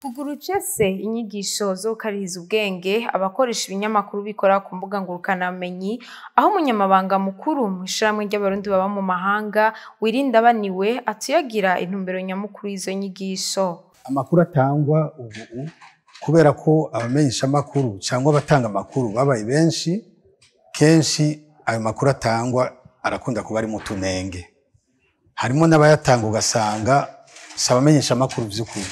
Kugura ucese inyigisho zo gukarihiza ubwenge abakoresha ibinyamakuru bikora ku mbuga ngurukanabumenyi, aho umunyamabanga mukuru mw'ishirahamwe ry'Abarundi baba mu mahanga Wirinda Baniwe atuyagira intumbero nyamukuru y'izo nyigisho. Amakuru atangwa ubu, kubera ko abamenyeshamakuru cyangwa abatanga amakuru babaye benshi, kenshi ayo makuru atangwa arakunda kuba ari mu tunenge. Harimo n'abayatanga ugasanga si abamenyeshamakuru by'ukuri.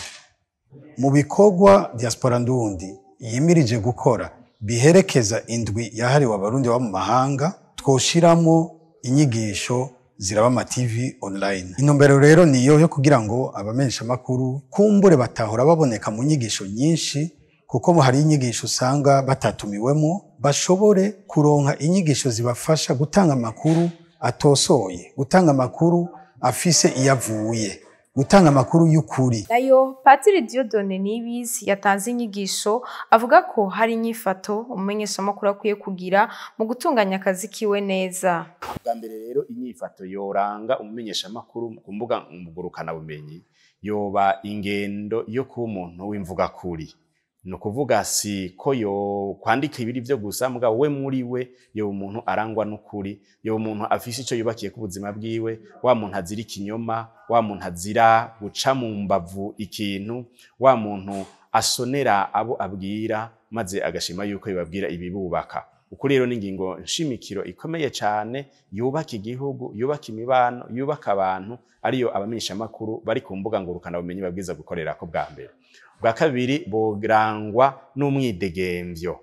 Mu bikorwa Diaspora Ndundi yimirije gukora biherekeza indwi yahariwe Abarundi baba mu mahanga, twoshiramo inyigisho ziraba ama TV online. Intumbero rero niyo yo kugira ngo abamenyeshamakuru kumbure batahora baboneka mu nyigisho nyinshi, kuko hari inyigisho usanga batatumiwemo, bashobore kuronka inyigisho zibafasha gutanga amakuru atosoye, gutanga amakuru afise iyo avuye, gutanga amakuru y'ukuri. Nayo Patiri Dieudonné Niyibizi yatanze inyigisho avuga ko hari inyifato umumenyeshamakuru akwiye kugira mu gutunganya akazi kiwe neza. Bwa mbere rero, inyifato yoranga umumenyeshamakuru ku mbuga ngurukanabumenyi yoba ingendo yo kuba umuntu w'imvugakuri. Ni ukuvuga si ko yo kwandika ibiri vyo gusa, mugabo we muri we yoba umuntu arangwa n'ukuri, yoba umuntu afise ico yubakiye ku buzima bwiwe, wa muntu azira ikinyoma, wa muntu azira guca mu mbavu ikintu, wa muntu asonera abo abwira maze agashima yuko yobabwira ibibubaka. Ukuri rero ni ingingo nshimikiro ikomeye cane yubaka igihugu, yubaka imibano, yubaka abantu, ariyo abamenyeshamakuru bari ku mbuga ngurukanabumenyi babwiza gukorerako bwa mbere. Bwa kabiri, borangwa n'umwidegemvyo.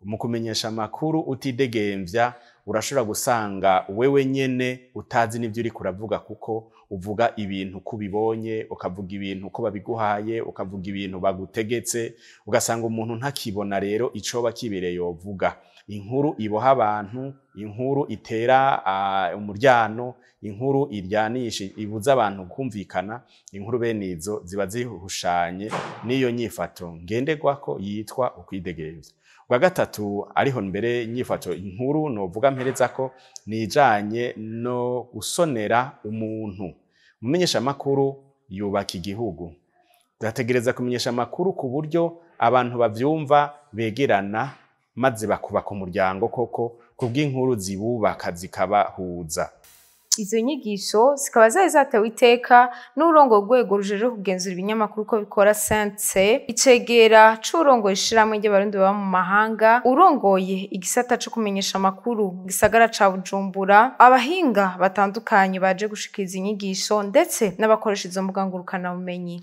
Mu kumenyesha amakuru utidegemvya, urashobora gusanga wewe nyene utazi n'ivyo uriko uravuga, kuko uvuga ibintu uko ubibonye, ukavuga ibintu uko babiguhaye, ukavuga ibintu bagutegetse, ugasanga umuntu ntakibona rero icoba kibereye yovuga. Inkuru iboha abantu, inkuru itera umuryano, inkuru iryanisha, ibuza abantu kumvikana, inkuru bene izo ziba zihushanye n'iyo nyifato ngenderwako yitwa ukwidegemvya. Bwa gatatu, ariho mbere inyifato inkuru novuga mperezako, nijanye no gusonera umuntu. Umumenyeshamakuru yubaka igihugu. Tugategereza kumenyesha amakuru ku buryo abantu bavyumva begerana maze bakubaka umuryango koko kubw'inkuru zibubaka zikabahuza. Izo nyigisho zikaba zari zatewe iteka n'uwurongoye urwego rujejwe kugenzura ibinyamakuru ko bikora CNC, icegera c'uwurongoye ishirahamwe ry'Abarundi baba mu mahanga, uwurongoye igisata co kumenyesha amakuru mu gisagara ca Bujumbura, abahinga batandukanye baje gushikiriza inyigisho, ndetse n'abakoresha izo mbuga ngurukanabumenyi.